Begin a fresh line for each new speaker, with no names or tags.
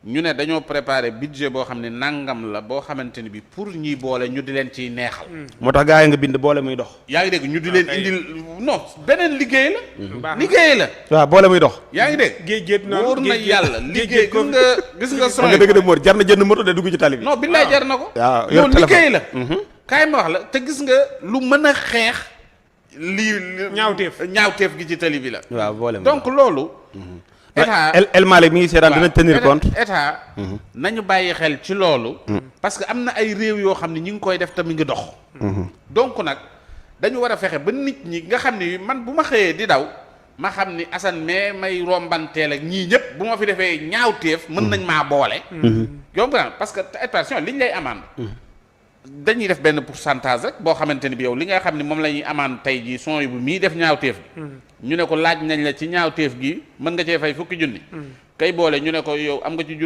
ñu ne dañoo préparer budget boo xam ne nangam la boo xamante ni bi pour ñiy boole ñu di leen ciy neexal.
moo tax gaa yi nga bind boole muy dox.
yaa ngi dégg ñu di leen indil non beneen liggéey la. liggéey la.
waaw boole muy dox.
yaa ngi dégg.
géej
wóor na yàlla liggéey gis nga son
nga dëgg de Mor jar na jënd moto de dugg ci tali bi.
non billaay jar na ko.
waaw
yow liggéey la. kaay ma wax la te gis nga lu mën a xeex. lii ñaawteef gi ci tali bi la.
waaw boole
donc loolu. état
El Malick mi ngi seetaan dina tenir compte.
état nañu bàyyi xel ci loolu. parce que am na ay réew yoo xam ne ñi ngi koy def te mi ngi dox. donc nag dañu war a fexe ba nit ñi nga xam ni man bu ma xëyee di daw ma xam ni Assane mais may rombanteel ak ñii ñëpp bu ma fi defee ñaawteef mën nañ maa boole. yomb na parce que attention liñ lay amande. dañuy def benn pourcentage rek boo xamante ni bi yow li nga xam ni moom la ñuy amande tey jii son bu mii def ñaawteef gi. ñu ne ko laaj nañ la ci ñaawteef gi mën nga cee fay 10,000. kay boole ñu ne ko yow am nga ci